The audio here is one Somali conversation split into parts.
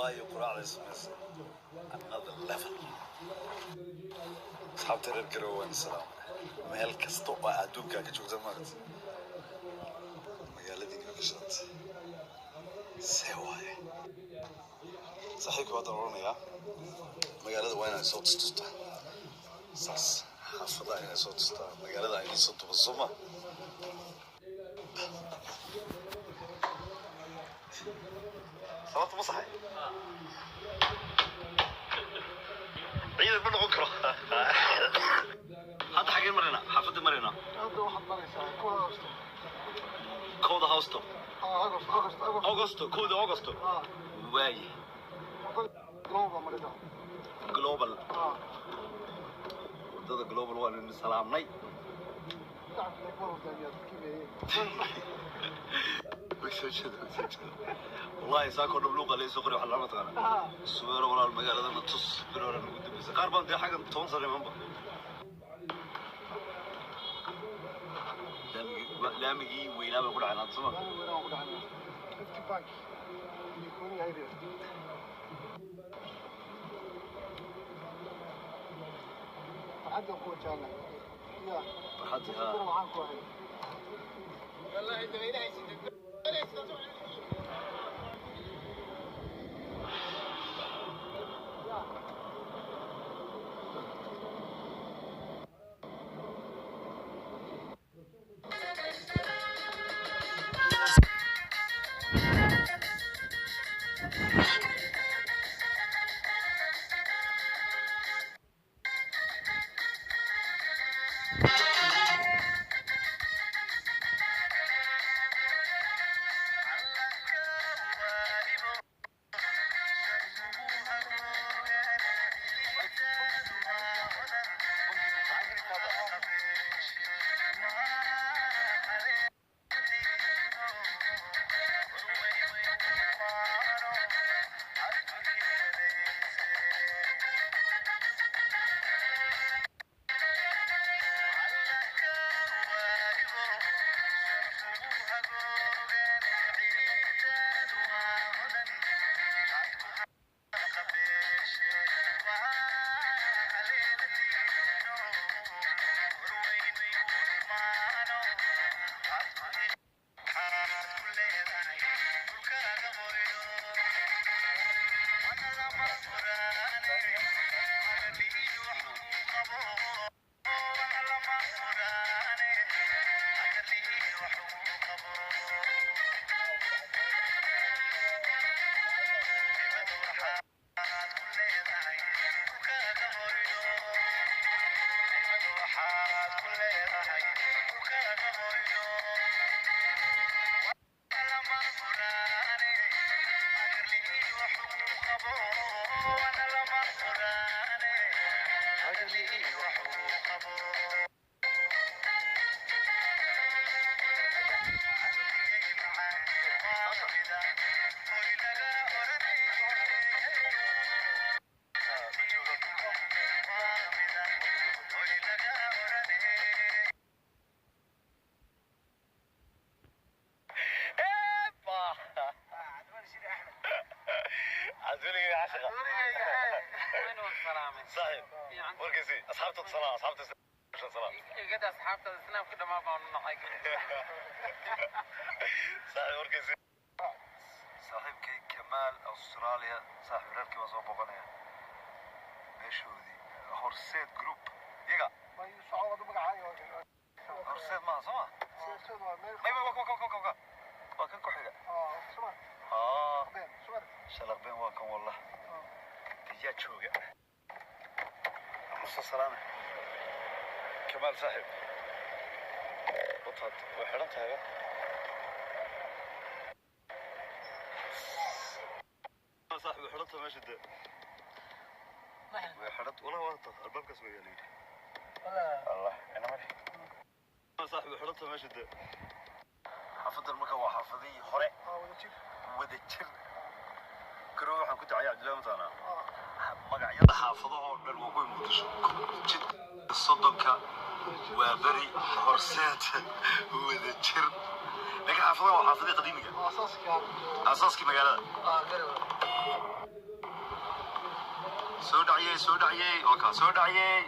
Abaayo quraacday samaysay, another level. Asxaabta reer Garowe, waan salaamay meel kasta oo adduunka ka joogta. Maaragta, magaaladii ka shidantay. See waaye, saaxiibka haddaan odhanayaa magaalada waa inay soo tustustaa, saas xaafadaha inay soo tustaa, magaalada ay soo tuba soma. Sababta ma saxay, ciidan ma noqon karo. Hadda xagee marayna? Xaafadda marayna. Hadda waxaad maraysaa 1 Agosto. 1 Agosto. Agosto, Agosto, Agosto. Agosto, 1 Agosto. Waaye. Global maraysaa. Global, wadada Global waan idin salaamnay. Shacabka kuma hogaamiyaa kimeeye. Way soo jeeda, way soo jeeda. Wallahi saakoo dhan luuqa laysoo qoray. Waxaa lama taqaana Suweero, walaal magaaladana tus, bir hore nagu dambeysay. Qaar baan dee xaggan 10 sano imanba. Laamigii weynaa bay ku dhaceen hadda, soma? Maalin weynaan ku dhacnay 50 Bank iyo Kooni Highway. Farxaddan ku wajahna ya. Farxaddii, haa. Waxaan ku ahay. Cabdiweliga cashaqa saaxiib warkaysi, asxaabta salaam, asxaabta salaam. Igada asxaabta islaamka dhammaan baanu naxay. Saaxiib warkaysi, saaxiibkay Kamaal Australia, saaxiib reerkii baan soo boqonaya meeshoodii, Horseed Group iyaga. Bay socod magacaaga. Horseed maaha, soo ma? Horseed waa meel. May wa wa wa wa waa kan ku xiga. Sumar. Haa. Been sumar. Shalaqbeen waa kan. Wallah yaa jooga musa salaame Kamaal saaxiib wataad way xidhan tahay ba saaxiib, way xidhan tahay meesha de, way xidhan wallah. Waa ta albaabkaas way yaala yidhi Allah ina mari saaxiib, way xidhan tahay meesha de. Xaafadan marka waa xaafadihii hore. Wada jir. Wada jir Garowe waxaan ku dacay Cabdillahi mataqaanaa magacyada xaafadahoo dhan waa kuwii Muqdisho, jid 30-ka. Waa Beri, Horseed, Wada Jir, laakiin xaafadaha waa xaafadii qadiimiga, aasaaskii magaalada. Soo dhaciyey, soo dhaciyey, waa kaa soo dhaciyey.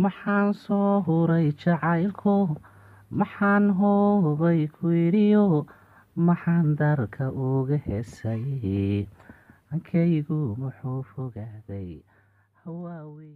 Maxaan soo huray jacaylko, maxaan hoobay ku yidhiyo, maxaan darka uga heesay, hankaygu muxuu fogaaday hawaawi.